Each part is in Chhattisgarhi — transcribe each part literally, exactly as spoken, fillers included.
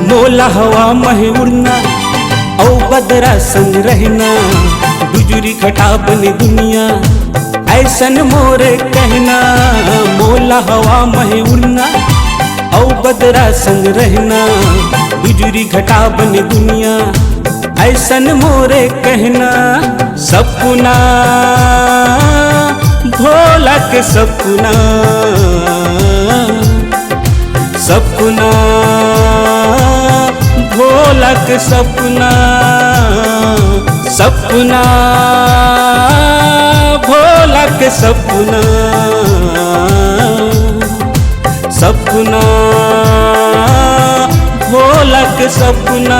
मोला हवा मह उड़ना, अउ बदरा संग रहना, बिजुरी घटा बने दुनिया, ऐसन मोरे कहना। मोला हवा मह उड़ना, अउ बदरा संग रहना, बिजुरी घटा बने दुनिया, ऐसन मोरे कहना। सपना, भोला के सपना, सपना, भोला के सपना, सपना, भोला के सपना, सपना, भोला के सपना।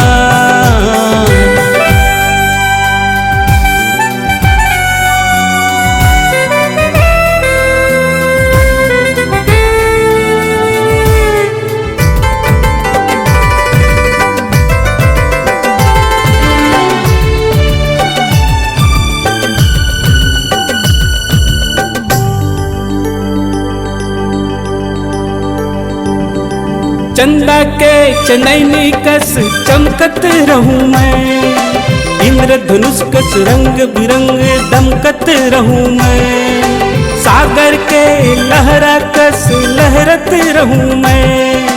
चंदा के चनैनी कस चमकत रहूं मैं, इंद्रधनुष कस रंग बिरंग दमकत रहूं मैं, सागर के लहरा कस लहरत रहूं मैं,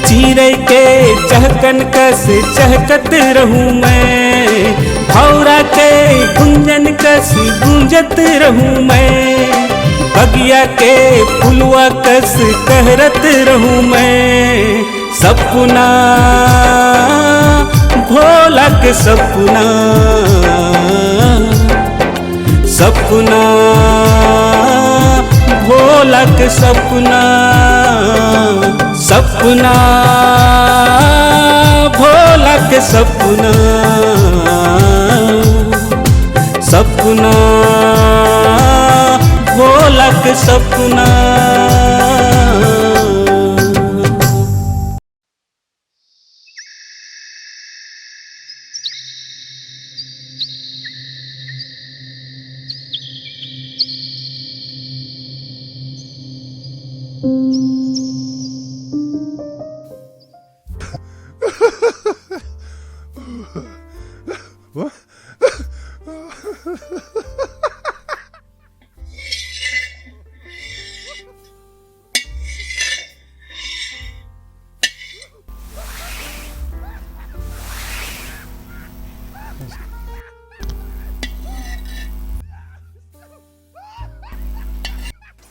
चिरई के चहकन कस चहकत रहूं मैं, भौरा के गुंजन कस गूंजत रहूं मैं, बगिया के फुलवा कस कहरत रहूं मैं। सपना, भोला के सपना, सपना, भोला के सपना, सपना, भोला के सपना, सपना, भोला के सपना।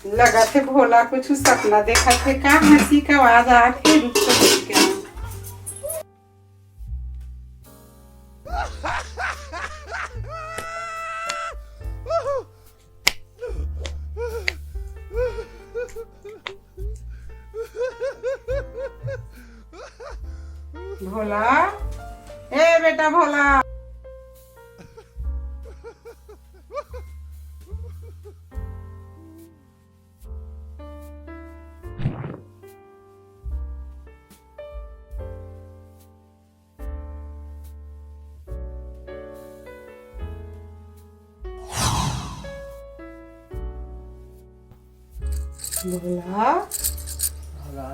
लगत हे भोला कुछ सपना देखत हे, का हंसी के आवाज आत हे, रुक तो रुक के। भोला, ए बेटा भोला। भोला,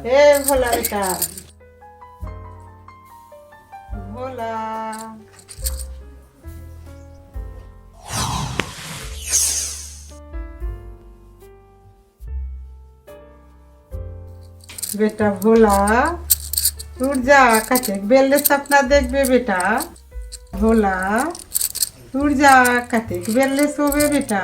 ए भोला बेटा, भोला। बेटा भोला, उठ जा, कतेक बेर ले सपना देखबे बेटा। भोला, उठ जा, कतेक बेर ले सोबे बेटा।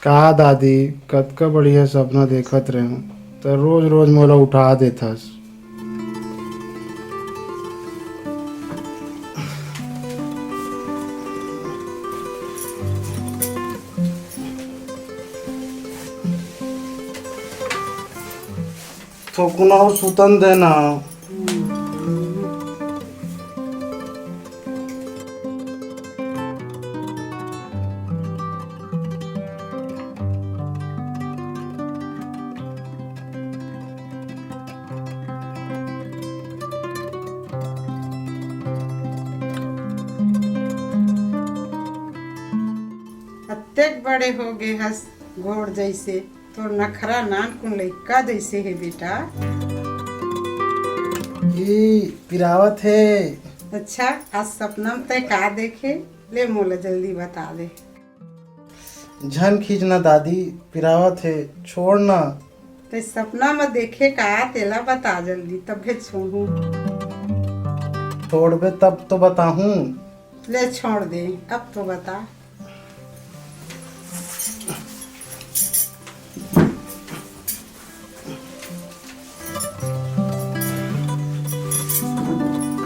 का दादी, कतका बढ़िया सपना देखत रहेंव, त रोज-रोज मोला उठा देथस। कुना सुतन देना। अतेक बड़े हो गे हस, घोड़ जइसे। तोर नखरा नानकुन लइका जइसे हे बेटा। ई पिरावत हे। अच्छा, आज सपना म तैं का देखे? ले मोला जल्दी बता दे। झन खींच ना दादी, पिरावत हे, छोड़ ना। तैं सपना म देखे का, तेला बता जल्दी, तभे छोड़हूँ। छोड़बे तब तो बताहूँ। ले छोड़ दे, अब तो बता।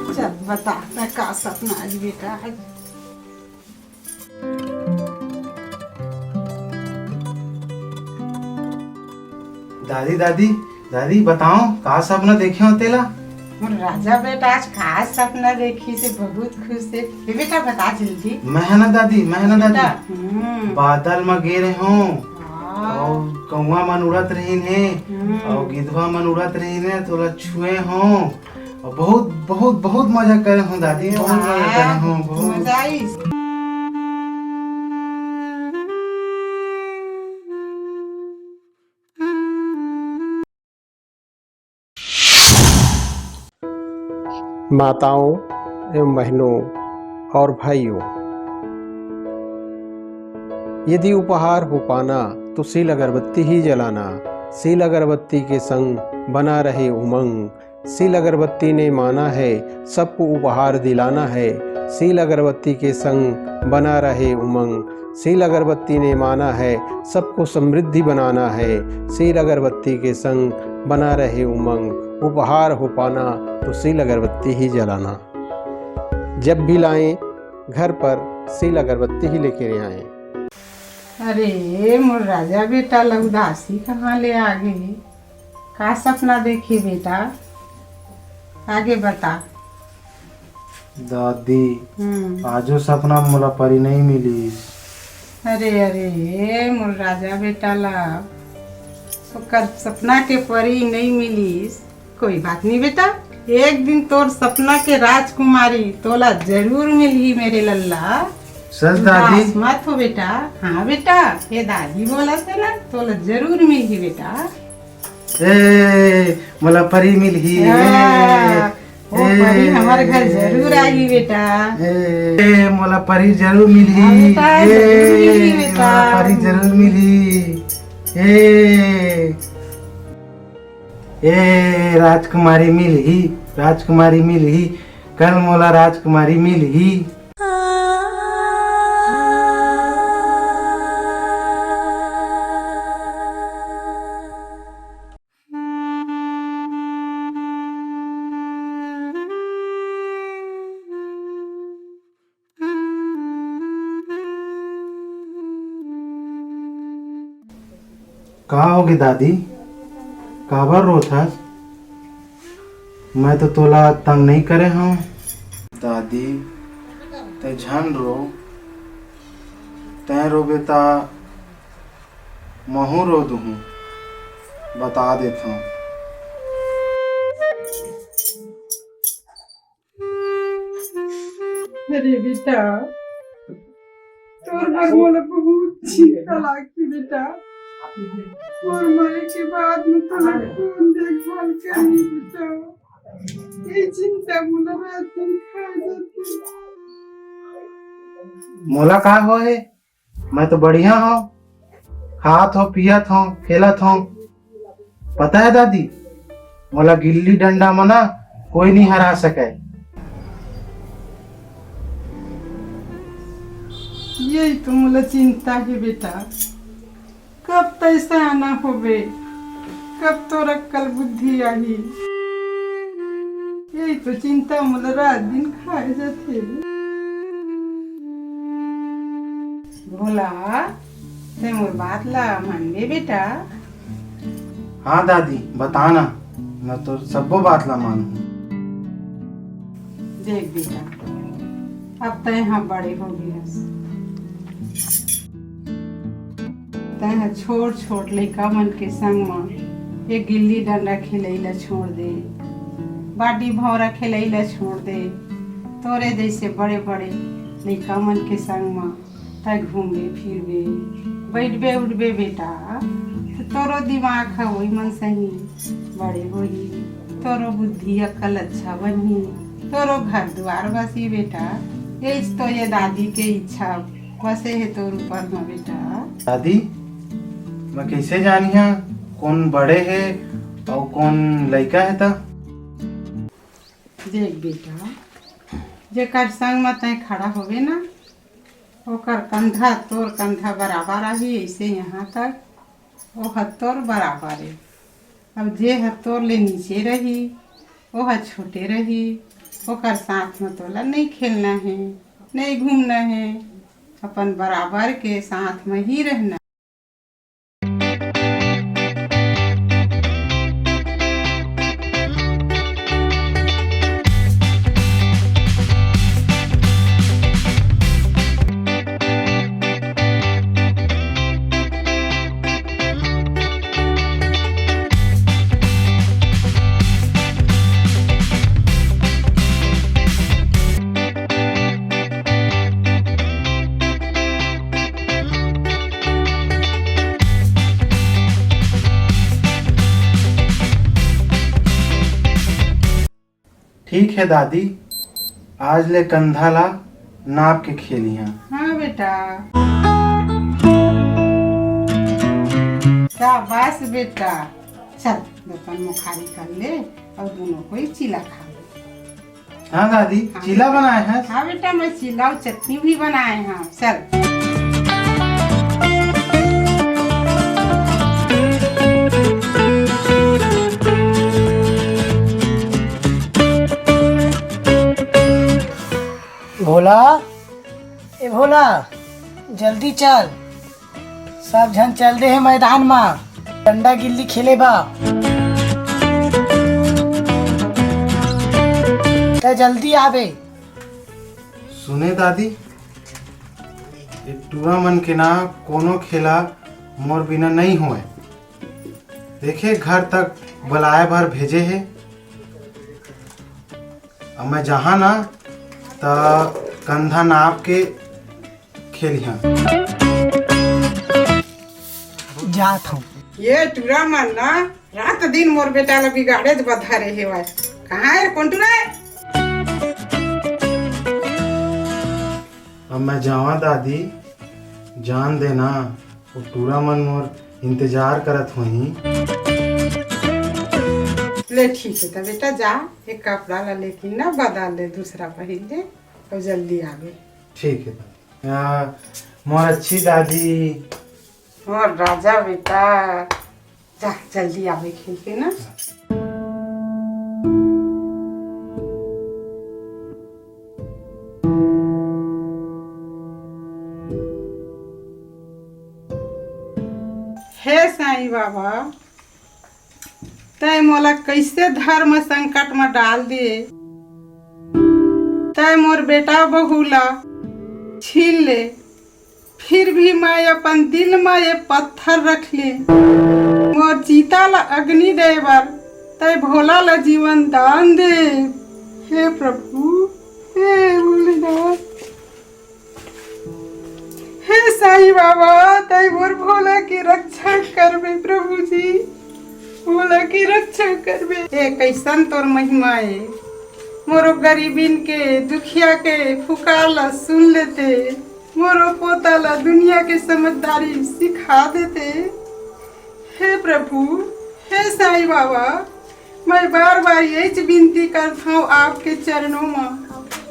चल बता, मैं का सपना आज बेटा आज। दादी, दादी, दादी, बताओ, का सपना देखे हो तेला? मोर राजा बेटा आज का सपना देखिस हे, बहुत खुश हे। ए बेटा, बता जल्दी। मैं ह ना दादी, मैं ह ना दादी। बेटा, हम्म। बादल म गे रहे हो, हाँ। अउ कौआ मन उड़त रहिन हे, हम्म। अउ गिधवा मन उड़त रहिन हे, तोला छुए हो, अउ बहुत, बहुत, बहुत मजा करे हो दादी, बहुत मजा करे हो, बहुत। मजा आइस। माताओं एवं बहनों और भाइयों, यदि उपहार हो पाना तो सील अगरबत्ती ही जलाना। सील अगरबत्ती के संग बना रहे उमंग। सील अगरबत्ती ने माना है, सबको उपहार दिलाना है। सील अगरबत्ती के संग बना रहे उमंग। सील अगरबत्ती ने माना है, सबको समृद्धि बनाना है। सील अगरबत्ती के संग बना रहे उमंग। उपहार हो पाना तो सील अगरबत्ती ही जलाना। जब भी लाएं घर पर सील अगरबत्ती ही लेके आएं। अरे मोर राजा बेटा ला उदासी कहाँ ले आ गे? का सपना देखे बेटा? आगे बता। दादी, हम्म। आजो सपना म मोला परी नइ मिलिस। अरे, अरे, ए मोर राजा बेटा ला, ओकर सपना के परी नइ मिलिस। कोई बात नहीं बेटा, एक दिन तोर सपना के राजकुमारी तोला जरूर मिलही मेरे लल्ला। सच दादी? उदास मत हो बेटा। हाँ बेटा, ये दादी बोलत हे ना, तोला जरूर मिलही बेटा। ए, मोला परी मिलही, ए, हाँ, वो ए, परी हमर घर जरूर आही बेटा। ए, ए, मोला परी जरूर मिलही, हाँ बेटा, ए, जरूर मिलही बेटा। मोला परी जरूर मिलही, ए, ए, राजकुमारी मिलही, राजकुमारी मिलही, कल मोला राजकुमारी मिलही। का होगे दादी? काबर रोत हस? मैं तो तोला तंग नइ करे हंव। दादी, तैं झन रो, तैं रोबे त महूं रो दुहूं, बता देथंव। अरे बेटा, तोर बर मोला बहुत चिंता लागथे बेटा। मोर मरे के बाद में तोला कोन देखभाल करही बेटा? ये चिंता मोला रात दिन खाए जाथे। मोला का होए? मैं तो बढ़िया हंव, खात हंव, पियत हंव, खेलत हंव। पता है दादी, मोला गिल्ली डंडा म ना कोई नहीं हरा सके। यही तो मोला चिंता हे बेटा, कब तैं सयाना होबे, कब तोर अक्कल बुद्धि आही, यही तो चिंता मोला रात दिन खाए जाथे। भोला, तैं मोर बात ला मानबे बेटा? हाँ दादी, बता ना। मैं तोर सब्बो बात ला मानहूँ। देख बेटा, अब तैं ह बड़े हो गे हस। तैं ह छोट-छोट लइका मन के संग म ये गिल्ली डंडा खेलई ला छोड़ दे, बाटी भौंरा खेलई ला छोड़ दे। तोरे जइसे बड़े-बड़े लइका मन के संग म तैं घूमबे फिरबे, बइठबे उठबे बेटा, त तोरो दिमाग ह ओही मन सही बड़े होही, तोरो बुद्धि अक्कल अच्छा बनही, तोरो घर दुआर बसही बेटा। एच तो ये दादी के इच्छा बसे हे तोर ऊपर म बेटा। दादी, मैं कइसे जानिहा कोन बड़े हे अउ कोन लइका हे त? देख बेटा, जेकर संग म तैं खड़ा होबे ना, ओकर कंधा तोर कंधा बराबर आही, अइसे यहाँ तक ओह तोर बराबर ए। अब जे ह तोर ले नीचे रही, ओह छोटे रही, ओकर साथ म तोला नइ खेलना हे, नइ घूमना हे, अपन बराबर के साथ म ही रहना। ठीक हे दादी, आज ले कंधा ला नाप के खेलिहा। हाँ बेटा, शाबाश बेटा। चल, बर्तन मुखारी कर ले अउ दूनों कोई चीला खा ले। हाँ दादी, हाँ। चीला बनाए हस? हाँ बेटा, मैं चीला अउ चटनी भी बनाए हँव। चल। भोला, ए भोला, जल्दी चल, सब झन चल दे हे मैदान म डंडा गिल्ली खेले बा। तैं जल्दी आबे। सुने दादी, ए टूरा मन के ना कोनो खेला मोर बिना नइ होय। देखे घर तक बलाए बर भेजे हे। अब मैं जाहा ना त कंधा नाप के खेलिहा। जात हूँ। ये टूरा मन ना रात दिन मोर बेटा ला बिगाड़े बर धरे हेवय। कहाँ हे कोन टूरा हे? अब मैं जावा दादी, जान देना, वो टूरा मन मोर इंतजार करत होही। ले ठीक हे त बेटा जा, एक कपड़ा ला लेकिन ना बदल ले, दूसरा पहिर ले अउ जल्दी आबे। ठीक हे दादी। आ, मोर अच्छी दादी। मोर राजा बेटा, जा जल्दी आबे खेल के ना। हे साईं बाबा, तैं मोला कइसे धर्म संकट म डाल दे। तैं मोर बेटा बहू ला छीन ले, फिर भी मैं अपन दिल म ये पत्थर रख ले। मोर चिता ला अग्नि दे बर तैं भोला ला जीवन दान दे। हे प्रभु, हे भोलेनाथ, हे साईं बाबा, तैं मोर भोला के रक्षा करबे प्रभु जी, भोला के रक्षा करबे। ए कइसन तोर महिमा ए, मोरो गरीबिन के, दुखिया के पुकार ला सुन लेते, मोरो पोता ला दुनिया के समझदारी सिखा देते। हे प्रभु, हे साईं बाबा, मैं बार-बार यहीच विनती करत हौं आपके चरणों म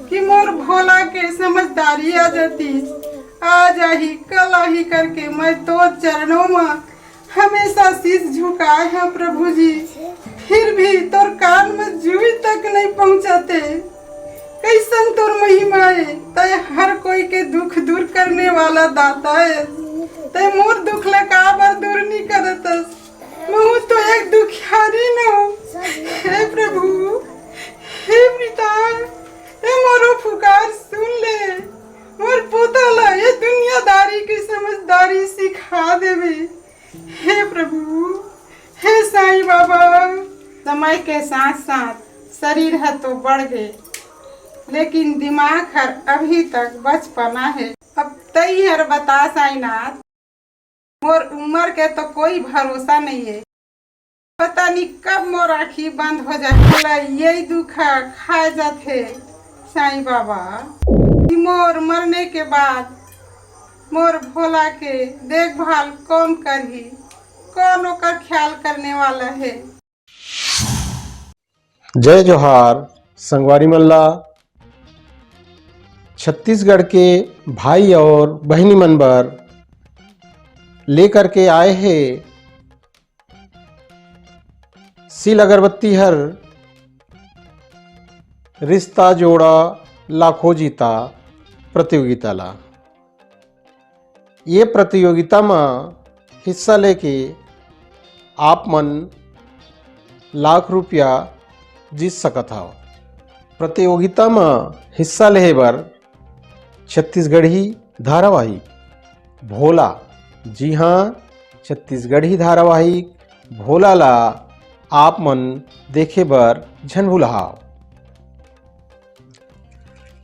कि मोर भोला के समझदारी आ जातीस, आज आही, कल आही करके मैं तोर चरणों म हमेशा शीश झुकाए हौं प्रभु जी, फिर भी तोर कान म जूई तक नइ पहुँचते। कइसन तोर महिमा ए, तैं हर कोई के दुख दूर करने वाला दाता ए। तैं मोर दुख ला काबर दूर नइ करतस? मैं तो एक दुखियारी न हूँ। हे प्रभु, हे पिता, हे मोरो पुकार सुन ले। मोर पोता ला ये दुनियादारी के समझदारी सिखा देवे। हे प्रभु, हे साईं बाबा। समय के साथ साथ शरीर ह तो बढ़ गे, लेकिन दिमाग हर अभी तक बचपना हे। अब तई हर बता साईनाथ, मोर उम्र के तो कोई भरोसा नहीं है। पता नहीं कब मोर आँखी बंद हो जाए। मोला यही दुख ह खाए जाथे साईं बाबा, कि मोर मरने के बाद मोर भोला के देखभाल कौन करही, कौन ओकर ख्याल करने वाला है। जय जोहार संगवारी मन ला। छत्तीसगढ़ के भाई और बहिनी मन बर लेकर के आए हे सील अगरबत्ती हर रिश्ता जोड़ा लाखों जीता प्रतियोगिता ला। ये प्रतियोगिता म हिस्सा लेके आप मन लाख रुपया जीत सकत हव। प्रतियोगिता म हिस्सा लेहे बर छत्तीसगढ़ी धारावाहिक भोला, जी हाँ, छत्तीसगढ़ी धारावाहिक भोला ला आप मन देखे बर झन भुलाव।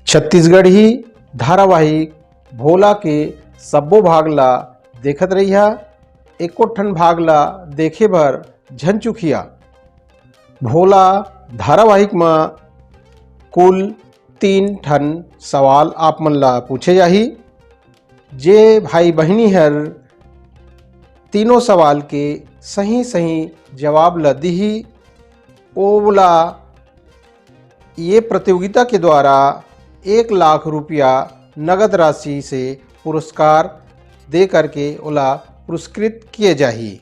छत्तीसगढ़ी धारावाहिक भोला के सब्बो भाग ला देखत रहिहा, एको ठन भाग ला देखे बर झन चुकिहा। भोला धारावाहिक म कुल तीन ठन सवाल आप मन ला पूछे जाही। जे भाई बहिनी हर तीनों सवाल के सही सही जवाब ला दिही, ओला ये प्रतियोगिता के द्वारा एक लाख रुपया नगद राशि से पुरस्कार दे करके ओला पुरस्कृत किए जाही।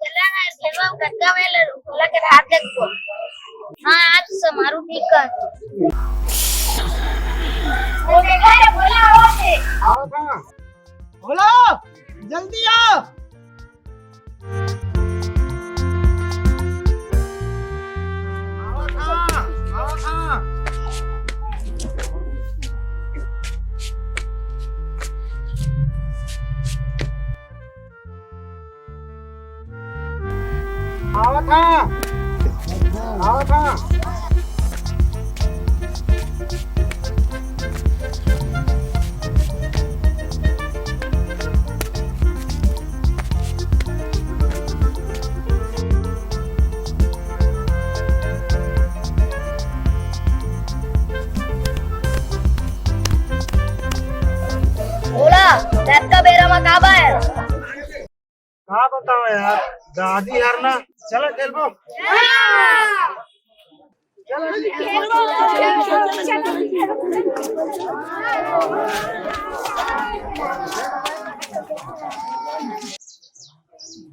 चला ना, खेलवा कतका बेर भोला के हाथ देखबो। हाँ, आज समारोह ठीक कर। ओ देखा रे, भोला आवत हे। आओ ना। भोला, जल्दी आ। आओ ना, आओ ना। आवत हा, आवत हा। भोला, रात का बेरा मा का बाय? का बताओ यार, दादी यार ना, चला खेलबो।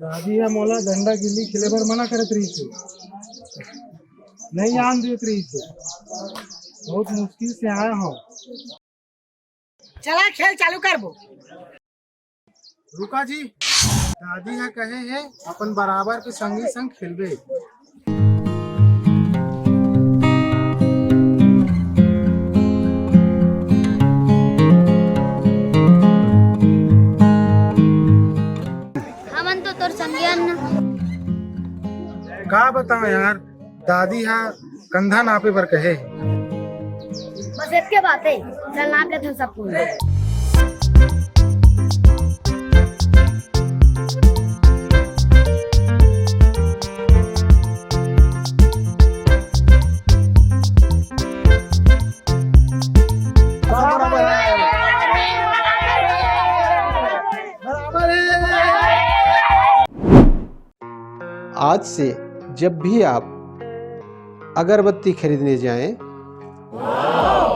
दादी ह मोला डंडा गिल्ली खेले बर मना करत रहिस हे, नहीं आन देत रहिस हे। बहुत मुश्किल से आया हूँ। चला खेल चालू करबो। रुका जी, दादी ह कहे हे अपन बराबर के संगी संग खेलबे। हमन तो तोर संगियन। का बताओ यार, दादी ह कंधा नापे बर कहे हे। बस पेट के बात है, चल नाप ले थन सब कुछ। आज से जब भी आप अगरबत्ती खरीदने जाएं,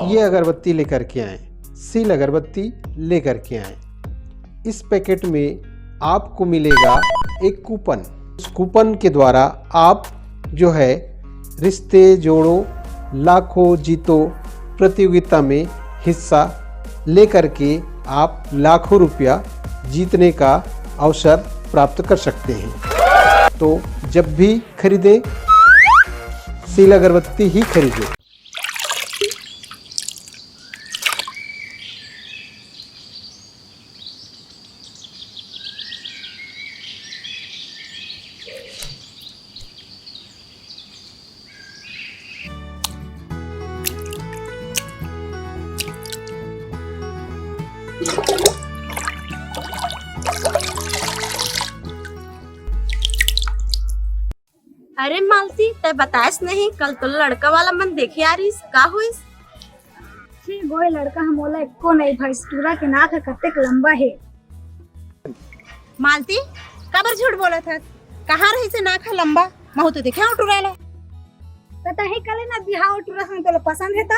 ये अगरबत्ती लेकर के आएं, सील अगरबत्ती लेकर के आएं। इस पैकेट में आपको मिलेगा एक कूपन। उस कूपन के द्वारा आप जो है रिश्ते जोड़ो, लाखों जीतो प्रतियोगिता में हिस्सा लेकर के आप लाखों रुपया जीतने का अवसर प्राप्त कर सकते हैं। तो जब भी खरीदें, सील अगरबत्ती ही खरीदें। अरे मालती, तै बतायस नहीं, कल तो लड़का वाला मन देखे आ रहीस, का होइस? छी गोय, लड़का ह मोला एको नहीं भइस, टूरा के नाक ह कतेक लंबा हे। मालती, काबर झूठ बोलत हस? कहाँ रहिसे नाक ह लंबा? महू तो देखे हंव टूरा ला। त तही कले ना बिहाव टूरा संग तोला पसंद हे त।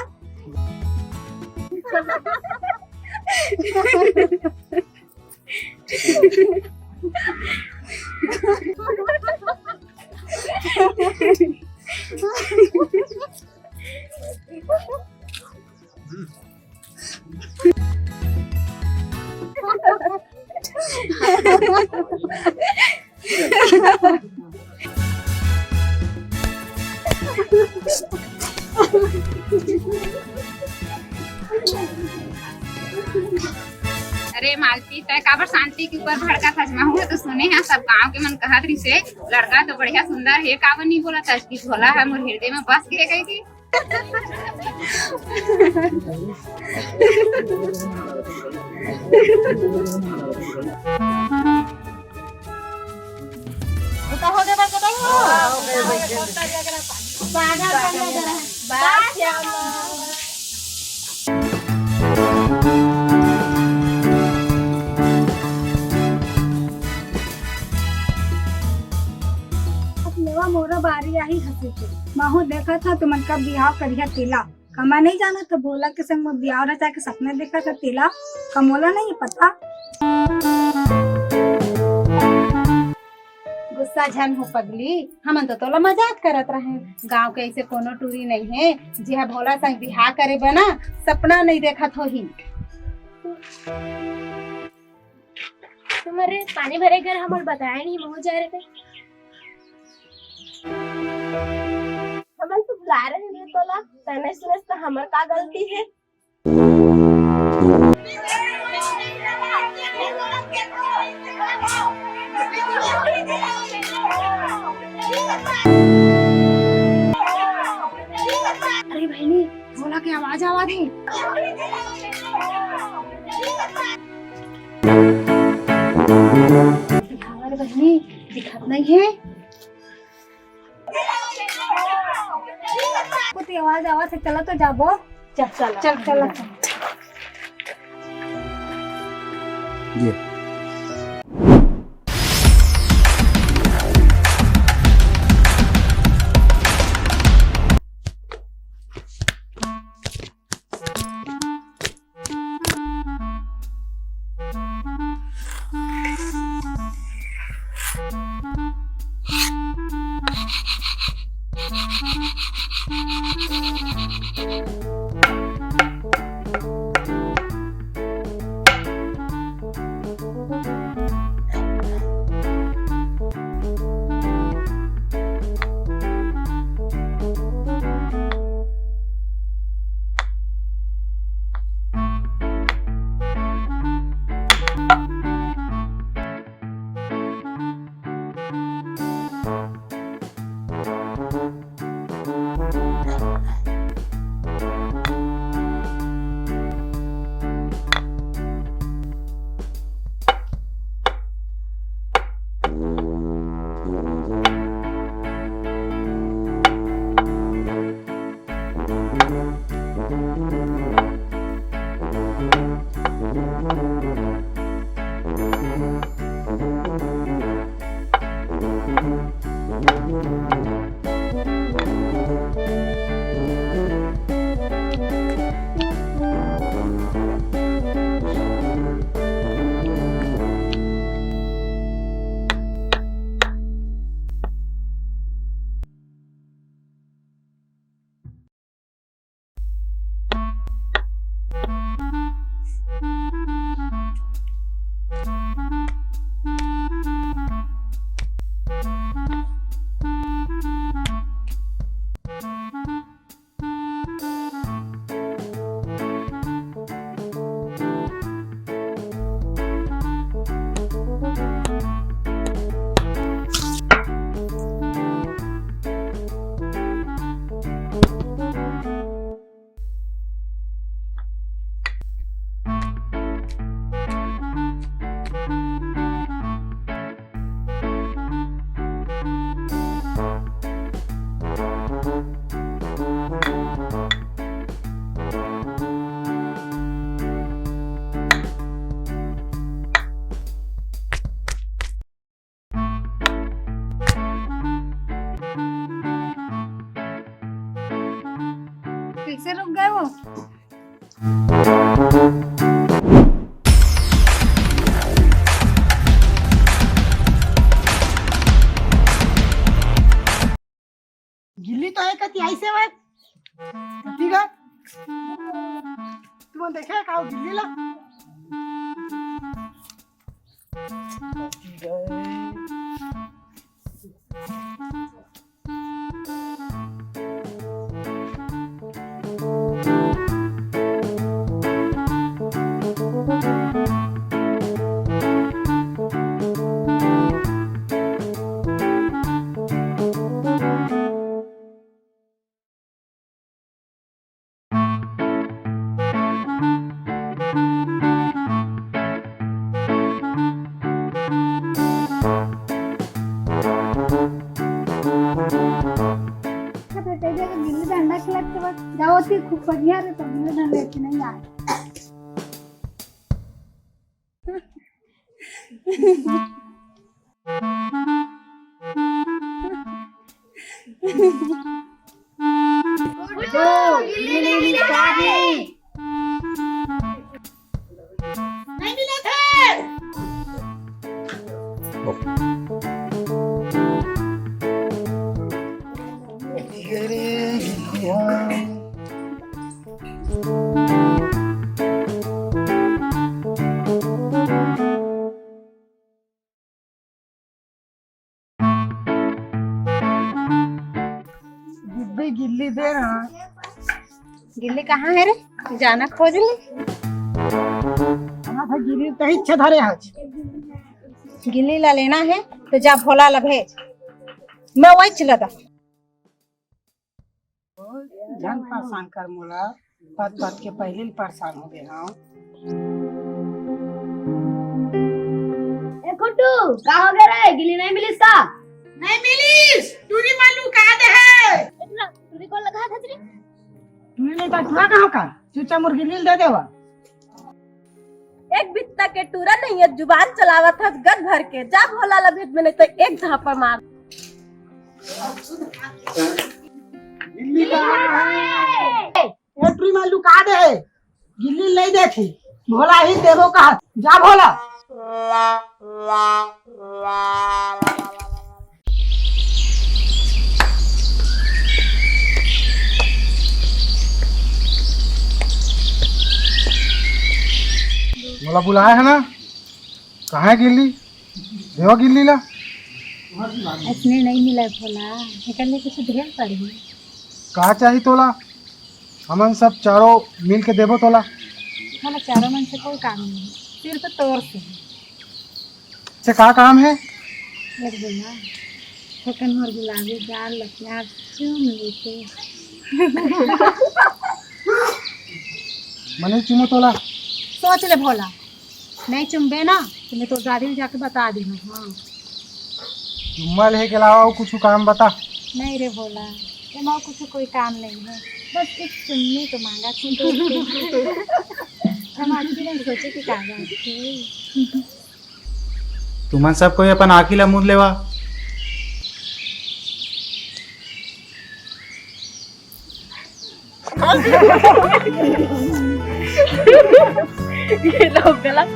अरे मालती, तै काबर शांति के ऊपर भड़कत हस? महू तो सुने हंव, सब गांव के मन कहत रहिसे, लड़का तो बढ़िया सुंदर हे, काबर नहीं बोलत हस कि भोला ह मोर हृदय में बस गे कहिके? तो हो गए बात बताइए। हाँ, हो गए, हो गए। बात श्यामा। अब लेवा मोरो बारी आही हंसी के। महू देखत हंव तुमन कब बिहाव करिहा तेला। का मैं नहीं जानत हंव भोला के संग में बिहाव रचा के सपना देखत हंव तेला। का मोला नहीं पता? गुस्सा झन हो पगली, हमन तो तोला मजाक करत रहेन। गांव के ऐसे कोनो टूरी नहीं हे, जेहा भोला संग बिहाव करे बना सपना नहीं देखत होही। तुम्हर पानी भरे घर हमन बताए नहीं, महू जाए रहे। हमन तो बुलाए रहे नहीं तोला, तने सुनस तो हमर का गलती हे? अरे बहिनी, भोला के आवाज आवत हे। दिखावा रे बहिनी, दिखत नहीं हे। कुछ आवाज आवत हे, चला तो जाबो। चल, चल, चल, चल। फिर से रुक गए वो। गिल्ली तो है कति आइसे वै। कति गा? तुमन देखे का वो गिल्ली ला? कति गा? गिल्ली डंडा खेलत के बाद जाओ थी खूब बढ़िया रे, तो गिल्ली डंडा लेके नहीं आए। गुड्डू, गिल्ली नहीं मिलत हे। नहीं मिलत हे। गिल्ली, गिल्ली दे ना। गिल्ली कहाँ है रे? जाना खोज ले। कहाँ था गिल्ली? कहीं छे धरे हच। गिल्ली ला लेना है तो जा भोला ला भेज, मैं वही चिल्लाता। झन परेशान कर मोला, पत पत के पहले ही परेशान हो गए हूँ। ए गुड्डू, का हो गया रे? गिल्ली नहीं मिलिस का? नहीं मिलिस, टूरी मन लुका दे है। टूरी कौन लगा था रे? टूरी नहीं तो टूरा कहाँ का? चुपचाप मोर गिल्ली दे देवा। एक बित्ता के टूरा नहीं है, जुबान चलावत हस गन भर के। जा भोला ला भेज में, नहीं तो एक झापड़ मार। गिल्ली कहाँ है? ए टूरी मन लुका दे है, गिल्ली नहीं देखी, भोला ही देबो कहा, जा भोला। मोला बुलाए है ना, कहाँ है गिल्ली? देवा गिल्ली ला। अइसने नहीं मिला भोला, एकर ले कुछ ढेर पड़ही। का चाही तोला? हमन सब चारों मिल के देबो तोला। मोला चारों मन से कोई काम नहीं, सिर्फ तोर से। से का काम है? ए भोला, थोकन मोर गुलाबी गाल ला प्यार चूम लेते। मने चुमो तोला। सोच ले भोला, नहीं चुमबे ना तो मैं तो दादी ला जाके बता देहूँ। हाँ। चुम्मा लेहे के अलावा अउ कुछु काम बता। नहीं रे भोला, एमा कुछु कोई काम नहीं है, बस एक चुम्मी तो मांगा थी। हम आखिर में सोचे कि का बात थी। तुमन सब कोई अपन आँखी ला मूंद लेवा। ये लोग गलत।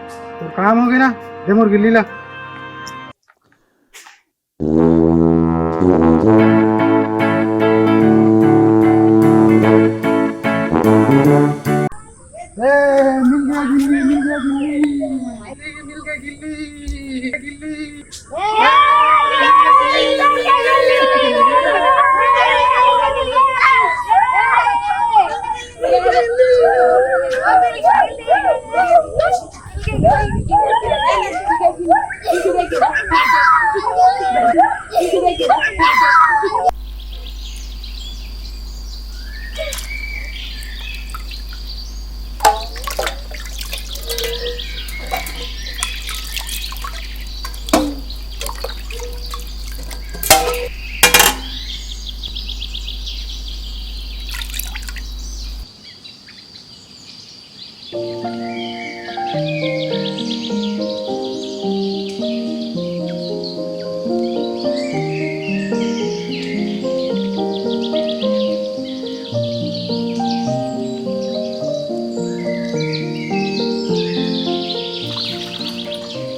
तोर काम होगे ना, दे मोर गिल्ली ला। ए, मिल गया गिल्ली, मिल गया गिल्ली, मिल गया गिल्ली, गिल्ली।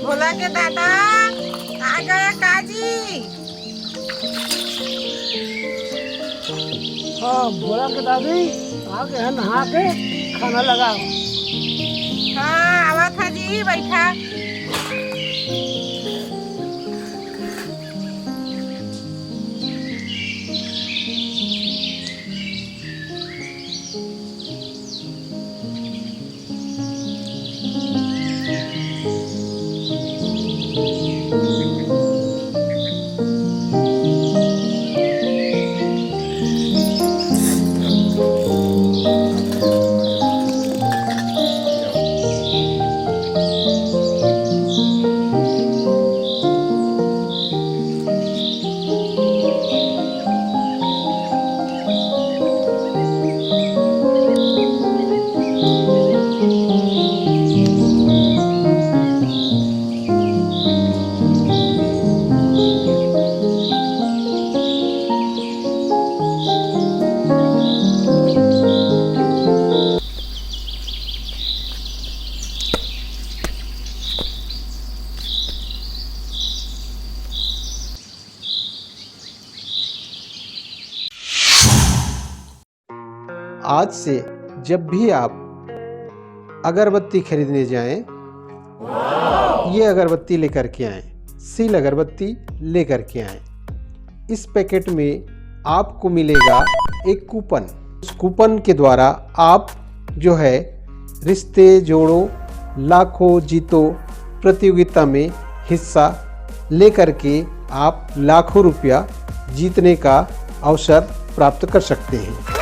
भोला के दादा, आ गया काजी। हाँ, भोला के दादी, आ गए हैं नहा के, खाना लगाओ। हाँ, आवत हा जी, बैठा। आज से जब भी आप अगरबत्ती खरीदने जाएं, ये अगरबत्ती लेकर के आएं, सील अगरबत्ती लेकर के आएं। इस पैकेट में आपको मिलेगा एक कूपन। उस कूपन के द्वारा आप जो है रिश्ते जोड़ो, लाखों जीतो प्रतियोगिता में हिस्सा लेकर के आप लाखों रुपया जीतने का अवसर प्राप्त कर सकते हैं।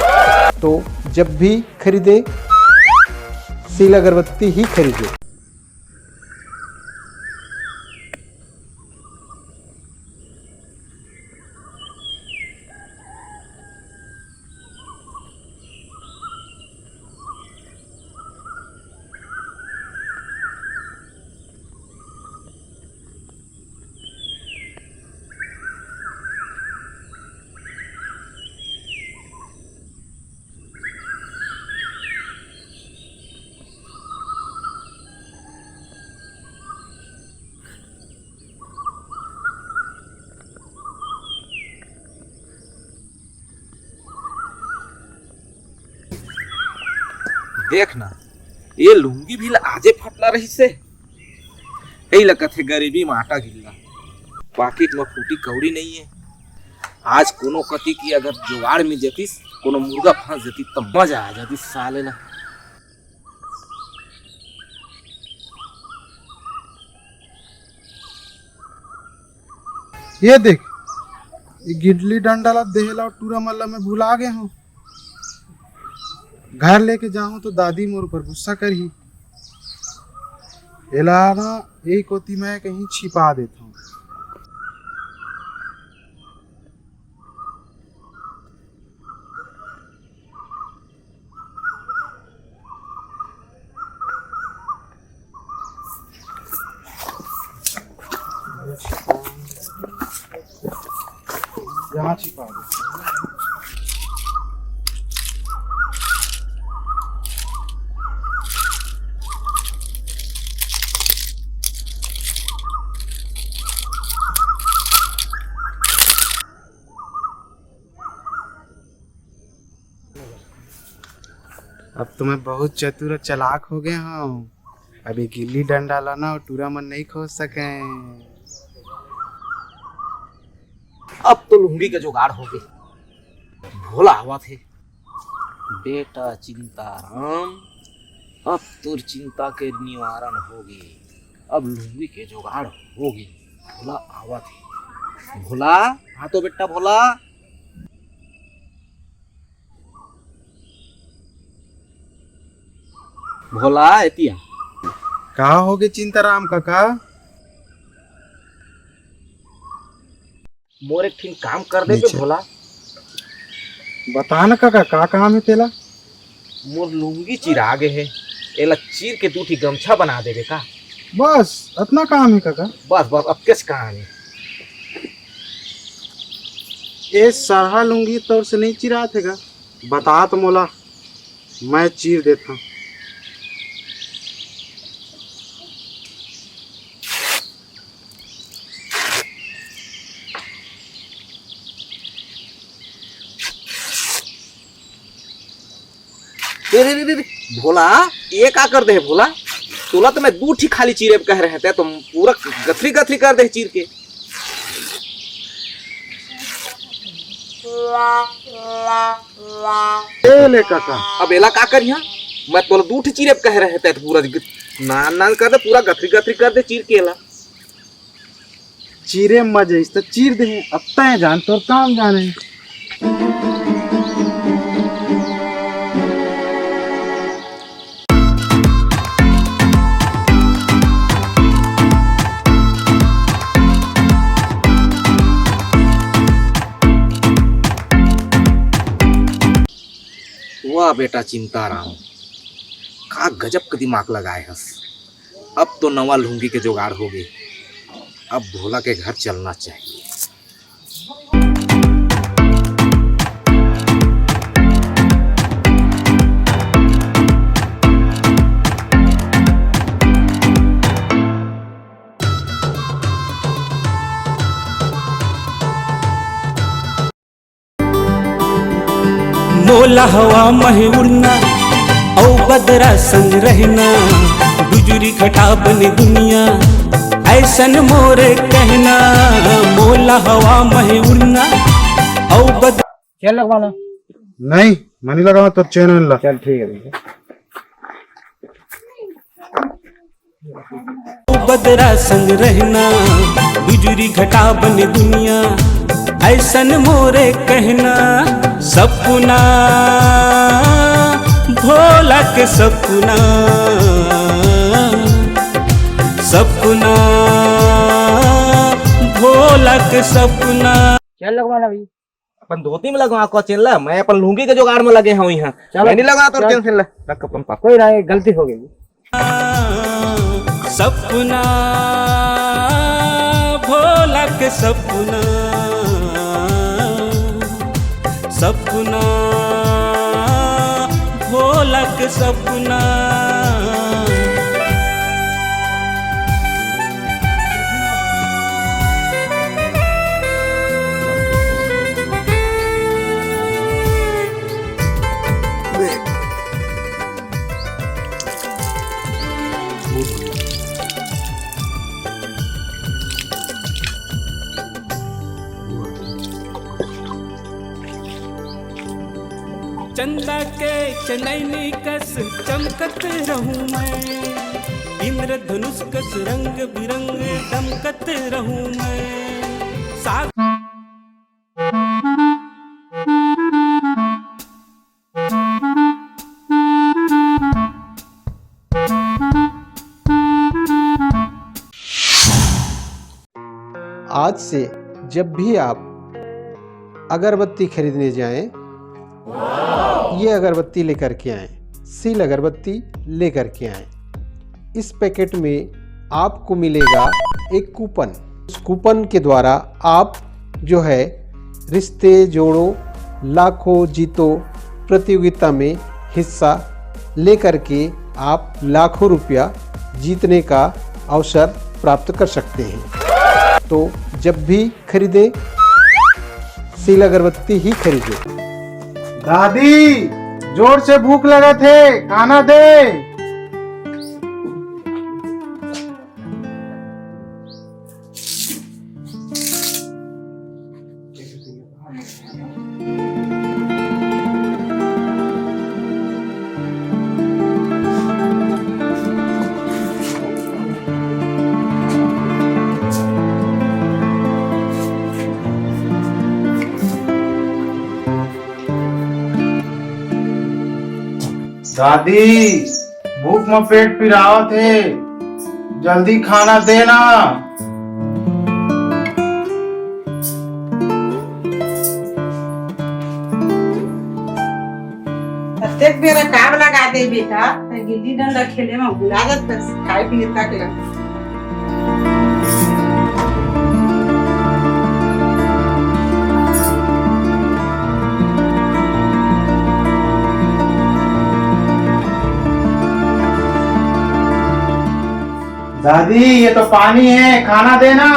तो जब भी खरीदें, सील अगरबत्ती ही खरीदें। देख ना, ये लुंगी भी ला आजे फटला रहिस हे। यही लगत हे गरीबी में आटा गिल्ला, पाकिट में फूटी कौड़ी नहीं है। आज कोनो कति की अगर जुगाड़ मिल जतिस, कोनो मुर्गा फंस जतिस, त मजा आ जातिस साले ला। ये देख, ये गिल्ली डंडा ला देहे ला टूरा मन ला मैं भुला गे हूँ। घर लेके जाहूँ तो दादी मोर ऊपर गुस्सा करही। एला ना यही कोती मैं कहीं छिपा देता हूँ। यहाँ छिपा दो। अब तो मैं बहुत चतुर और चालाक हो गया हूँ। अब ये गिल्ली डंडा ला ना टूरा मन नहीं खोज सके। अब तो लुंगी के जुगाड़ हो गई। भोला आवत हे। बेटा चिंताराम, अब तोर चिंता के निवारण हो गे। अब लुंगी के जुगाड़ हो गे। भोला आवत हे। भोला, हाँ तो बेटा भोला। भोला, एतिया। का हो गे चिंताराम काका? मोर एक ठिन काम कर देबे भोला। बता न काका, का काम हे तेला? मोर लुंगी चिरा गे हे, एला चीर के दू ठी गमछा बना देबे का? बस अतना काम हे काका? बस बस, अतकेच काम हे। ए सरहा लुंगी तोर से नहीं चिरात हे गा? बता तो मोला, मैं चीर देथंव। रे, रे, रे, रे, भोला, ये का कर दे हे भोला? तोला तो मैं दू ठी खाली चीरे कह रहे थे, तो पूरा गथरी गथरी कर दे चीर के। ए ले काका। अब एला का करिहा? मैं तोला दू ठी चीरे कह रहे थे, तो पूरा नान नान कर दे, पूरा गथरी गथरी कर दे चीर के एला। चीरे म मजा आइस त चीर दे, अब तय जान तोर काम जाने। वाह बेटा चिंताराम, का गजब के दिमाग लगाए हस। अब तो नवा लुंगी के जुगाड़ हो गे। अब भोला के घर चलना चाहिए। मोला हवा मही उड़ना, अउ बदरा संग रहना, बिजुरी घटा बने दुनिया, ऐसन मोरे कहना। मोला हवा मही उड़ना, अउ बद- चैन लगवाना। नहीं, मैं नहीं लगावा तोर चैन ला। चल ठीक है भैया। बदरा संग रहना, बिजुरी घटा बने दुनिया, ऐसन मोरे कहना। सपना, भोला के सपना, सपना, भोला के सपना। चैन लगवाना भैया। अपन धोती में लगवा को चेन ला, मैं अपन लुंगी के जुगाड़ में लगे हूँ यहाँ। चलो, मैं नहीं लगा तो चल। चेन ला, रख अपन पास। कोई ना, ये गलती हो गई। सपना, भोला के सपना, सपना, भोला के सपना। चंदा के चनैनी कस चमकत रहूं मैं, इंद्रधनुष कस रंग बिरंग दमकत रहूं मैं। साथ आज से जब भी आप अगरबत्ती खरीदने जाएं, ये अगरबत्ती लेकर के आएं, सील अगरबत्ती लेकर के आएं। इस पैकेट में आपको मिलेगा एक कूपन। उस कूपन के द्वारा आप जो है रिश्ते जोड़ो, लाखों जीतो प्रतियोगिता में हिस्सा लेकर के आप लाखों रुपया जीतने का अवसर प्राप्त कर सकते हैं। तो जब भी खरीदें, सील अगरबत्ती ही खरीदें। दादी, जोर से भूख लगत हे, खाना दे। दादी, भूख म पेट पिरावत हे, जल्दी खाना दे ना। अतेक बेरा काब लगा दे बेटा, तैं गिल्ली डंडा खेले म भुला जात हस, खाए पिए तक ल। दादी, ये तो पानी है, खाना देना।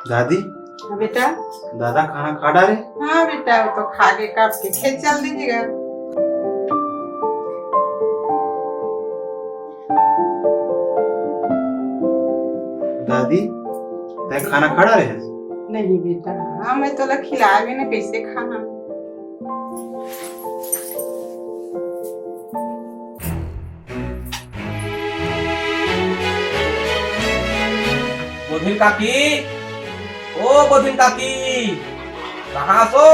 दादी, हाँ बेटा। दादा खाना खा डारे? हाँ बेटा, वो तो खा के कब के खेत चल दीजिएगा। दादी, तैं खाना खा डारे हस? नहीं बेटा, हाँ, मैं तोला खिला भी ना, कैसे खाना। बोधिन काकी, ओ बोधिन काकी, कहाँ सो?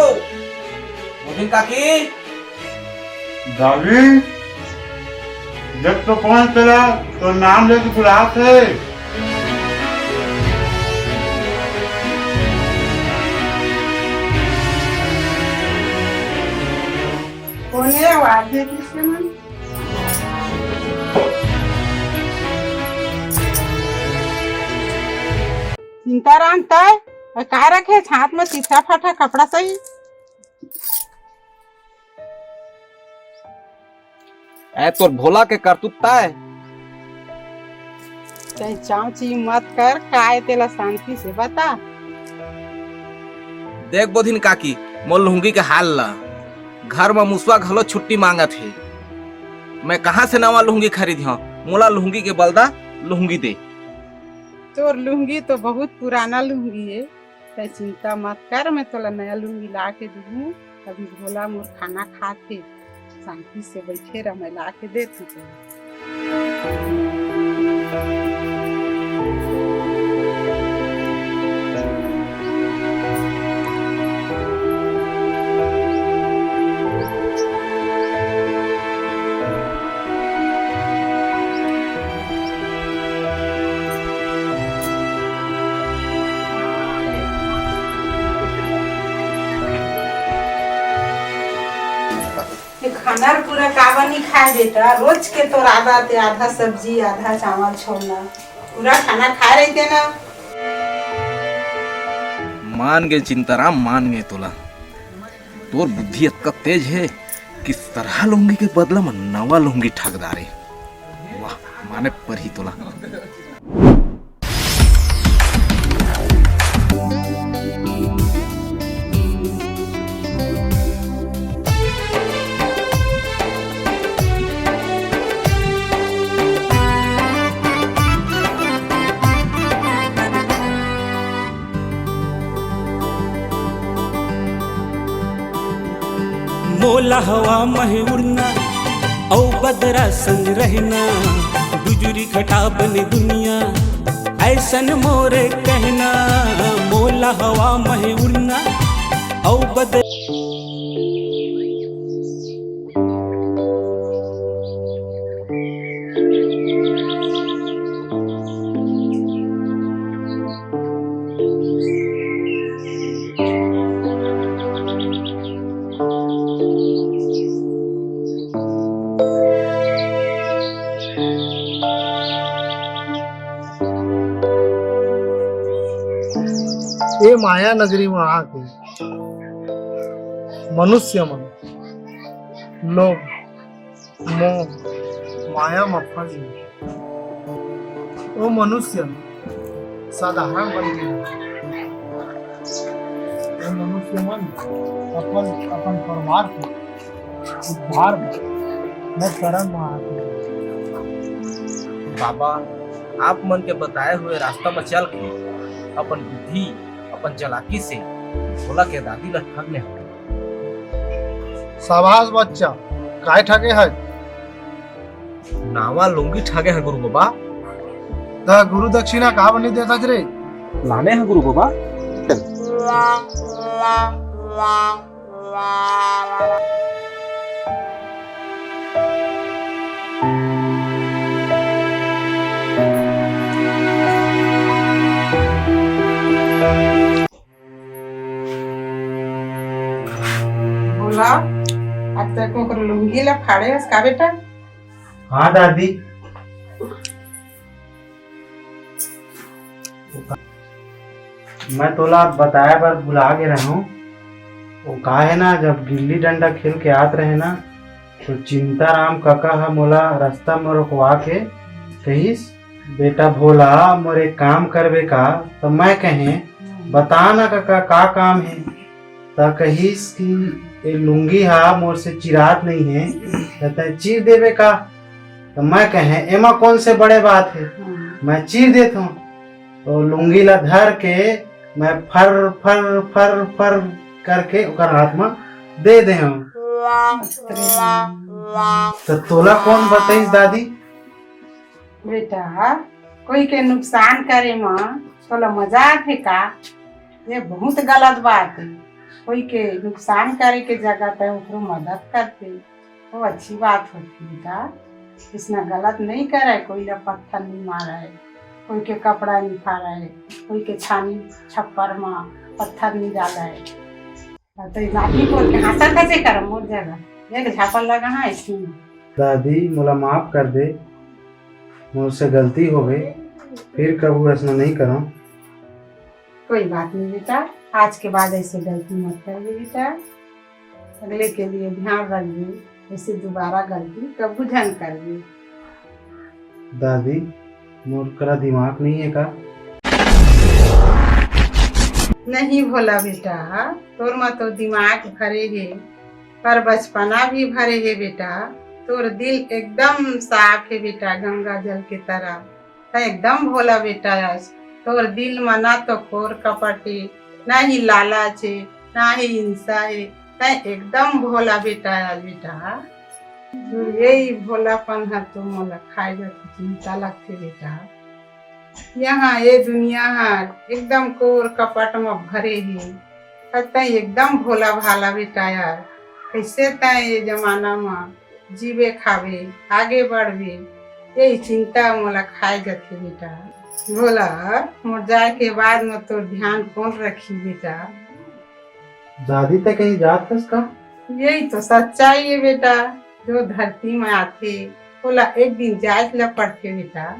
बोधिन काकी। दादी, जब तो कौन तेरा तो नाम लेके बुलात है। कोने आवाज है किसके मन? चिंताराम तय, अउ का रखे हाथ में चिट्ठा फाटा कपड़ा सही? ए तोर भोला के करतूत तय। तय चाँव चीव मत कर, काय तेला शांति से बता। देख बोधिन काकी, मोर लुंगी के हाल ला। घर म मुसवा घलो छुट्टी मांगत हे। मैं कहाँ से नवा लुंगी खरीद हूँ? मोला लुंगी के बलदा लुंगी दे। तोर लुंगी तो बहुत पुराना लुंगी हे, तय चिंता मत कर, मैं तोला नया लुंगी ला के दूहूँ। अभी भोला मोर खाना खात हे, शांति से बैठे रह, मैं ला के देत हूँ तोला। ये खाना पूरा काबर नहीं खाए बेटा? रोज के तो आदत हे, आधा सब्जी आधा चावल छोड़ना। पूरा खाना खाए रहिते ना। मान गे चिंताराम, मान गे तोला। तोर बुद्धि अतका तेज हे कि सरहा लुंगी के बदला म नवा लुंगी ठग डारे। वाह, माने परही तोला। मोला हवा मह उड़ना, अउ बदरा संग रहना, डुजुरी घटा बने दुनिया, ऐसन मोरे कहना। मोला हवा मह उड़ना, अउ बदरा ए माया नगरी म आके मनुष्य मन लोभ, मोह, माया म फंस गे। ओ मनुष्य साधारण बन गे। ओ मनुष्य मन अपन, अपन परिवार के उद्धार बर मैं शरण म आत हंव। बाबा, आप मन के बताए हुए रास्ता म चल के अपन बुद्धि, अपन चालाकी से भोला के दादी ल ठग ले हवं। शाबाश बच्चा, काय ठगे हस? नावा लुंगी ठगे हंव गुरु बाबा। त गुरु दक्षिणा काबर नइ देत हस रे? लाने हंव गुरु बाबा। भोला, आज तक ओकर लुंगी ला फाड़े हस का बेटा? हाँ दादी, मैं तोला बताए बर भुला गे रहूं। वो का हे ना, जब गिल्ली डंडा खेल के आत रहे ना, तो चिंताराम कका ह मोला रास्ता म रोकवा के कहिस, "बेटा भोला, मोर एक काम करबे का?" त मैं कहें, "बता ना कका, का काम हे?" त कहिस कि ए लुंगी हा मोर से चिरात नइ हे, त तैं चीर देबे का? त मैं कहें, "एमा कौन से बड़े बात हे, हम्म। मैं चीर देत हूँ।" तो लुंगी ला धर के मैं फर फर फर फर करके ओकर हाथ म दे दे हूँ। त तोला कौन बताइस दादी? बेटा, कोई के नुकसान करे म तोला मजा आथे का? ये बहुत गलत बात हे। कोई के नुकसान करे के जगह तैं ओकरो मदद करते, वो अच्छी बात होथे बेटा। इसना गलत नइ करे, कोई ला पत्थर नइ मारे, कोई के कपड़ा नइ फाड़े, कोई के छानी छप्पर म पत्थर नइ डाले। त तैं लाठी बोल के हाँसा खसे कर मोर जगह, एक झापड़ लगा हाँ इसमें। दादी, मोला माफ कर दे, मोर से गलती हो गई, फिर कभू ऐसा नहीं करूँ। कोई बात नहीं बेटा, आज के बाद ऐसे गलती मत करबे बेटा, अगले के लिए ध्यान रखबे, ऐसे दोबारा गलती कभू झन करबे। दादी, मोर करा दिमाग नहीं है का? नहीं भोला बेटा, तोर मा तो दिमाग भरे हे, पर बचपना भी भरे हे बेटा। तोर दिल एकदम साफ हे बेटा, गंगा जल के तरह। तैं एकदम भोला बेटा अस। तोर दिल मा ना तो खोर कपट हे, ना ही लालच हे, ना ही हिंसा हे। तैं एकदम भोला बेटा अस बेटा। तोर यही भोलापन हर तो मोला खाए जाथे, चिंता लगथे बेटा। यहाँ ये दुनिया हा एकदम कोर कपट म भरे हे, अउ तैं एकदम भोला भाला बेटा यार। कैसे तैं ये जमाना म जीबे खाबे, आगे बढ़बे, यही चिंता मोला खाए जाथे बेटा। भोला, मोर जाए के बाद म तोर ध्यान कौन रखी बेटा? दादी, तैं कहीं जात हस का? यही तो सच्चाई हे बेटा, जो धरती म आथे, ओला एक दिन जाए ल पड़थे बेटा।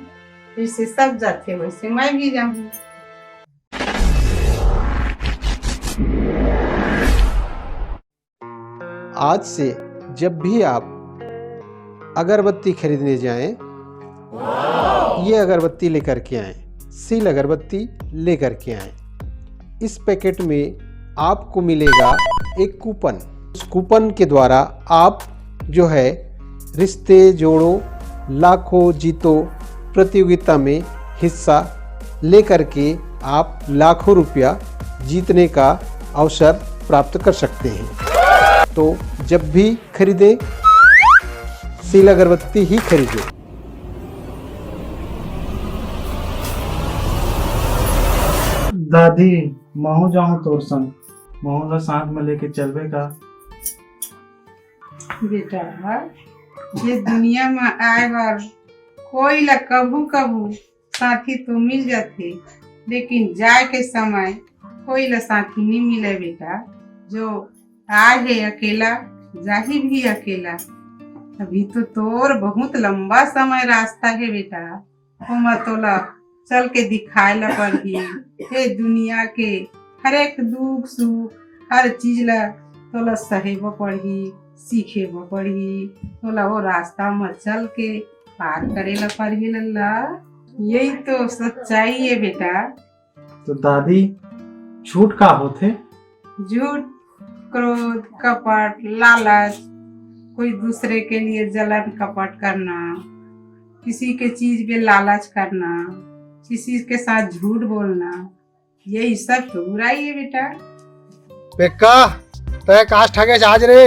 जैसे सब जाथे, वैसे मैं भी जाहूँ। आज से जब भी आप अगरबत्ती खरीदने जाएं, ये अगरबत्ती लेकर के आएं, सील अगरबत्ती लेकर के आएं। इस पैकेट में आपको मिलेगा एक कूपन। उस कूपन के द्वारा आप जो है रिश्ते जोड़ो, लाखों जीतो प्रतियोगिता में हिस्सा लेकर के आप लाखों रुपया जीतने का अवसर प्राप्त कर सकते हैं। तो जब भी खरीदें, सील अगरबत्ती ही खरीदें। दादी, महूं जाहूं तोर संग, महूं ला साथ में लेके चलबे का? बेटा, ये दुनिया में आए बर कोई ला कभू कभू साथी तो मिल जाथे, लेकिन जाए के समय कोई ला साथी नहीं मिले बेटा। जो आए हे अकेला, जाही भी अकेला। अभी तो तोर बहुत लंबा समय रास्ता हे बेटा, ओमा तोला चल के दिखाए ला पड़ही। हे दुनिया के हर एक दुख सुख, हर चीज ला तोला सहे बर पड़ही, सीखे बर पड़ही। तोला वो रास्ता म चल के पार करे ला पड़ही लल्ला। यही तो सच्चाई है बेटा। तो दादी, झूठ का होथे? झूठ, क्रोध, कपट, लालच, कोई दूसरे के लिए जलन कपट करना, किसी के चीज में लालच करना, किसी के साथ झूठ बोलना, यही सब तो बुराई है बेटा। पेक्का, तय कास ठगेस आज रे?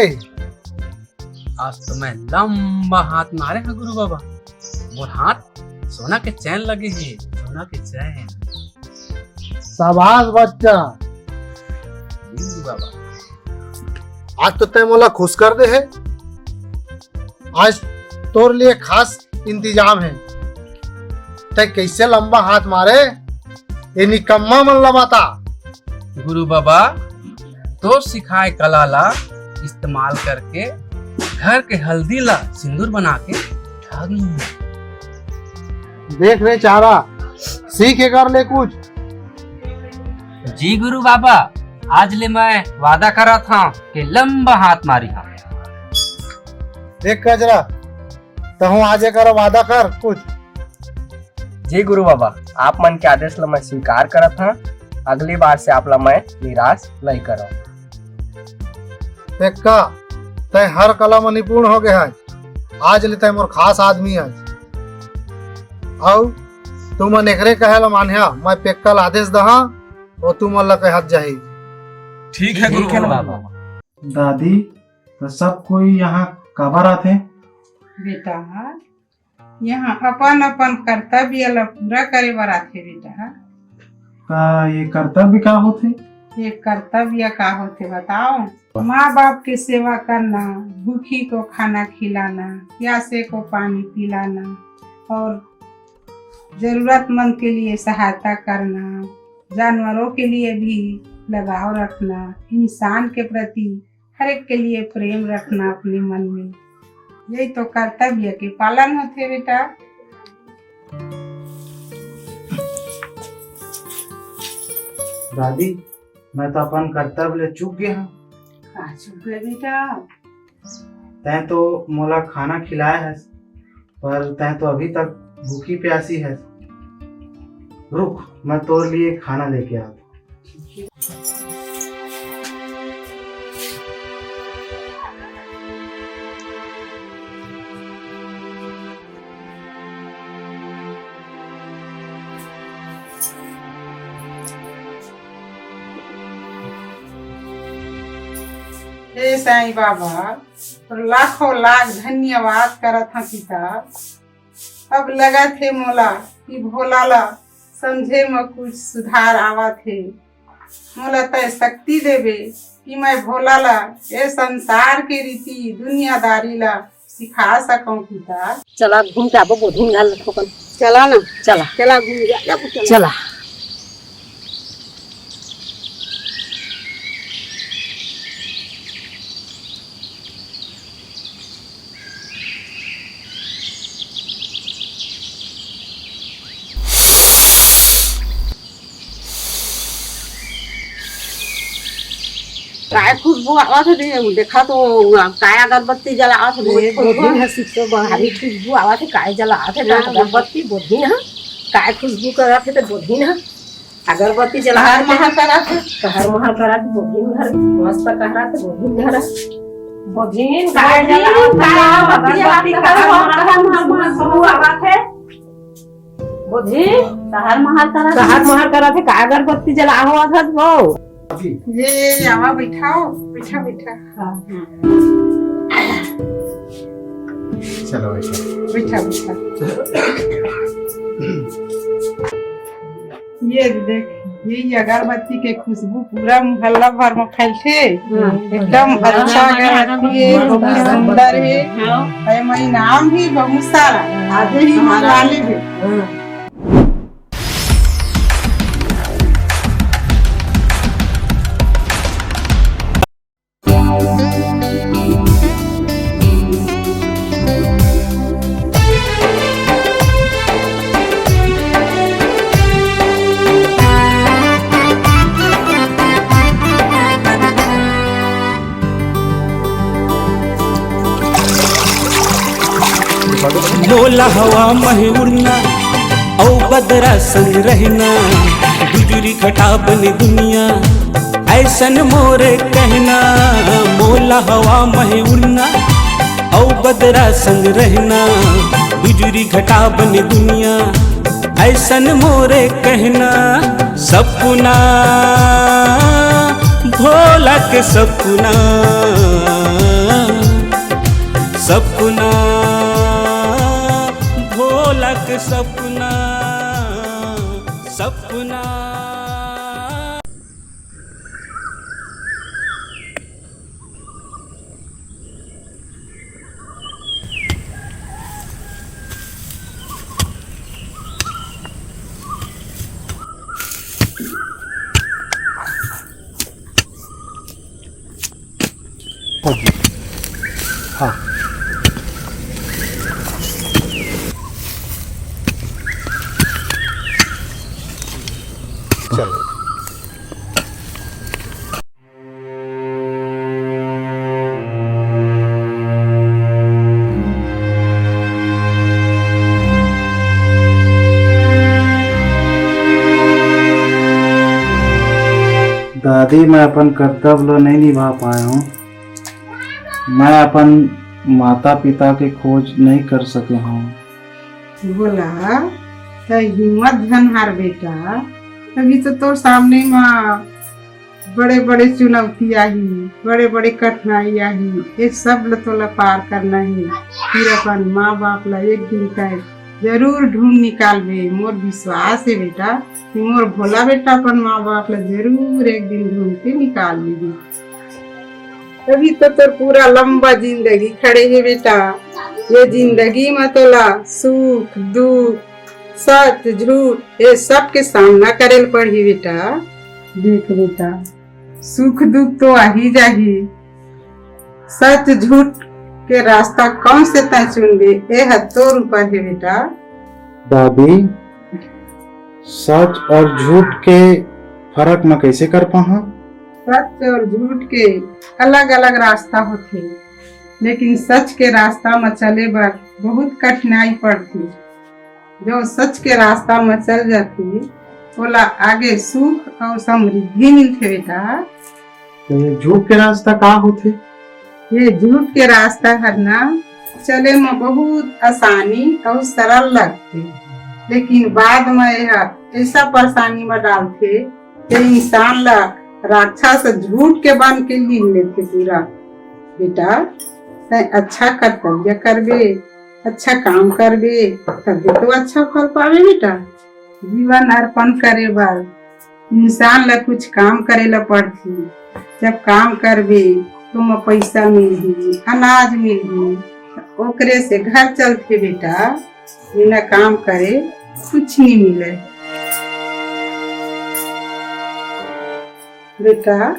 आज तो मैं लंबा हाथ मारे हंव गुरु बाबा। मोर हाथ सोना के चैन लगे हे, सोना के चैन। शाबाश बच्चा। जी गुरु बाबा। आज तो तय मोला खुश कर दे हे। आज तोर लिए खास इंतजाम है। तय कैसे लंबा हाथ मारे, ये निकम्मा मन ला बता। गुरु बाबा, तोर सिखाए कला ला इस्तेमाल करके घर के हल्दी ला सिंदूर बना के ठग लूं। देख रे चारा, सीख के कर ले कुछ। जी गुरु बाबा, आज ले मैं वादा करत हंव के लंबा हाथ मारी हंव। देख कजरा, तहूं आज एकर वादा कर कुछ। जी गुरु बाबा, आप मन के आदेश ला मैं स्वीकार करत हंव, अगली बार से आप ला मैं निराश नहीं करंव। पेक्का, तय हर कला म निपुण हो गए हस, आज ले तय मोर खास आदमी हस। अउ तुमन एकरे कहे ला मान्या, मैं पेक्का ला आदेश दहा, वो तुमन ला कहत जाही। ठीक है गुरु बाबा। दादी, तो सब कोई यहाँ काबर आथे? बेटा, यहाँ अपन अपन कर्तव्य ला पूरा करे बर आथे बेटा। का ये कर्तव्य का होथे? ये कर्तव्य का होथे बताओ? माँ बाप के सेवा करना, भूखी को खाना खिलाना, प्यासे को पानी पिलाना और जरूरतमंद के लिए सहायता करना, जानवरों के लिए भी लगाव रखना, इंसान के प्रति हर एक के लिए प्रेम रखना अपने मन में, यही तो कर्तव्य के पालन होथे बेटा। दादी, मैं तो अपन कर्तव्य ले चूक गया हूँ। का चूक गए बेटा? तैं तो मोला खाना खिलाए हस, पर तैं तो अभी तक भूखी प्यासी हस। रुक, मैं तोर लिए खाना लेके आत हूँ। हे साईं बाबा, तोर लाखों लाख धन्यवाद करत हंव पिता। अब लगत हे मोला कि भोला ला समझे म कुछ सुधार आवत हे। मोला तय शक्ति देबे कि मैं भोला ला ए संसार के रीति दुनियादारी ला सिखा सकंव पिता। चला घूम के आबो बोधिन घर ल थोकन। चला ना। चला। चला घूम के आबो, चला। चला। काय खुशबू आवत हे दे, देखा तो काय अगरबत्ती जलावत हे, ए, बोधिन ह, सिक्सो भारी खुशबू आवत हे, काय जलावत हे, हाँ। अगरबत्ती बोधिन ह, काय खुशबू करत हे त बोधिन ह। अगरबत्ती जला कहर महर करत हे। कहर महर करत बोधिन घर, मस्त कहरत बोधिन घर। बोधिन, काय बोधिन, जला, काय अगरबत्ती अगरबत्ती कहर महर करत, महर महर महर महर आवत हे। बोधिन, कहर महर करत हे। कहर महर करत हे, काय अगरबत्ती जला हो अथत वो। ये आवा बैठाओ, बैठा, बैठा। हाँ। चलो बैठो। बैठा, बैठा। ये देख, ये अगरबत्ती के खुशबू पूरा मोहल्ला भर में फैलथे। हाँ। एकदम अच्छा अगरबत्ती हे, बहुत सुंदर हे। हाँ। अउ एमा इनाम भी बहुत सारा। आजे ही मंगा लेबे। मोला हवा महे उड़ना, अउ बदरा संग रहना, बिजुरी घटा बने दुनिया, ऐसन मोरे कहना। मोला हवा महे उड़ना, अउ बदरा संग रहना, बिजुरी घटा बने दुनिया, ऐसन मोरे कहना। सपना, भोला के सपना, सपना, भोला के सपना, सपना। हाँ। चलो। दादी, मैं अपन कर्तव्य ल नइ निभा पाए हूँ। मैं अपन माता-पिता के खोज नइ कर सके हूँ। भोला, तैं हिम्मत झन हार बेटा, तभी तो तोर सामने म बड़े-बड़े चुनौती आही, बड़े-बड़े कठिनाई आही, ये सब ल तोला पार करना हे। फिर अपन माँ बाप ला एक दिन तैं जरूर ढूंढ निकालबे। मोर विश्वास हे बेटा कि मोर भोला बेटा अपन माँ बाप ला जरूर एक दिन ढूंढ के निकाल लेही। तभी तो तोर पूरा लंबा जिंदगी खड़े हे बेटा। ये जिंदगी म तोला सुख दुख, सच झूठ, ये सब के सामना करे ल पड़ही बेटा। देख बेटा, सुख दुख तो आही जाही, सच झूठ के रास्ता कौन से तैं चुनबे, ये ह तोर ऊपर हे बेटा। दादी, सच और झूठ के फर्क मैं कैसे कर पाहा? सच और झूठ के अलग-अलग रास्ता होथे, लेकिन सच के रास्ता म चले बर बहुत कठिनाई पड़थे। जो सच के रास्ता म चल जाथे, ओला आगे सुख अउ समृद्धि मिलथे बेटा। तो ये झूठ के रास्ता का होथे? ये झूठ के रास्ता हर ना चले म बहुत आसानी अउ सरल लगथे, लेकिन बाद म एहा ऐसा परेशानी म डालथे कि इंसान ला राक्षस झूठ के बन के लीन लेथे पूरा। बेटा, तैं अच्छा कर्तव्य करबे, अच्छा काम करबे, तभे तो अच्छा फल पाबे बेटा। जीवन अर्पण करे बर इंसान ला कुछ काम करे ला पड़थे। जब काम करबे, तो ओमा पइसा मिलही, अनाज मिलही, ओकरे से घर चलथे बेटा। बिना काम करे कुछ नहीं मिले। बेटा,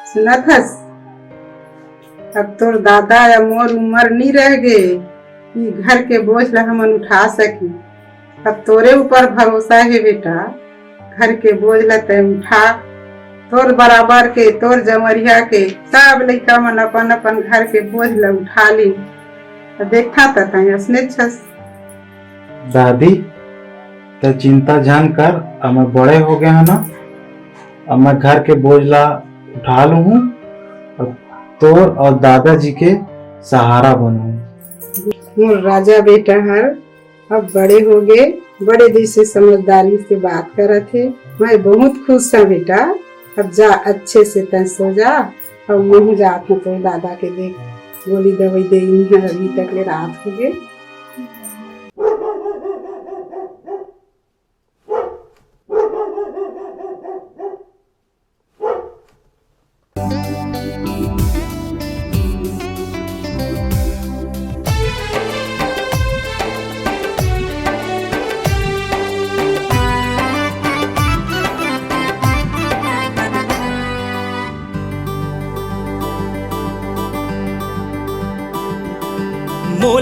सुनत हस? अब तोर दादा या मोर उम्र नी रह गे कि घर के बोझ ला हमन उठा सकी। अब तोरे ऊपर भरोसा हे बेटा, घर के बोझ ला तैं उठा। तोर बराबर के, तोर जमरिया के सब लइका मन अपन अपन घर के बोझ ला उठा लीन। त देखथा त तैं असने छस। दादी, तैं चिंता झन कर, अब मैं बड़े हो गए हंव ना, अब मैं घर के बोझ ला उठा लूहूं, अब तोर और दादाजी के सहारा बनूं। मोर राजा बेटा हर अब बड़े हो गए, बड़े जैसे समझदारी से बात करत हे। मैं बहुत खुश हूँ बेटा। अब जा, अच्छे से तैं सो जा, और मैं जात हूँ तो दादा के देख, गोली दवाई देनी है, अभी तक ले रात हो गए।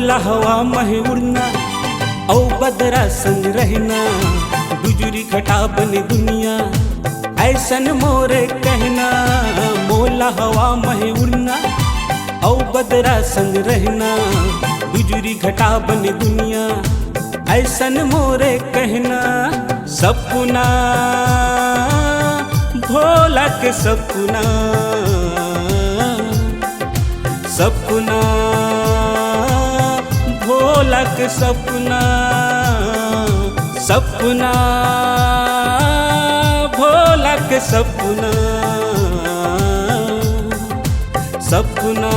मोला हवा महे उड़ना, अउ बदरा संग रहना, बिजुरी घटा बने दुनिया, ऐसन मोरे कहना। मोला हवा महे उड़ना, अउ बदरा संग रहना, बिजुरी घटा बने दुनिया, ऐसन मोरे कहना। सपना, भोला के सपना, सपना, भोला के सपना, सपना, भोला के सपना, सपना।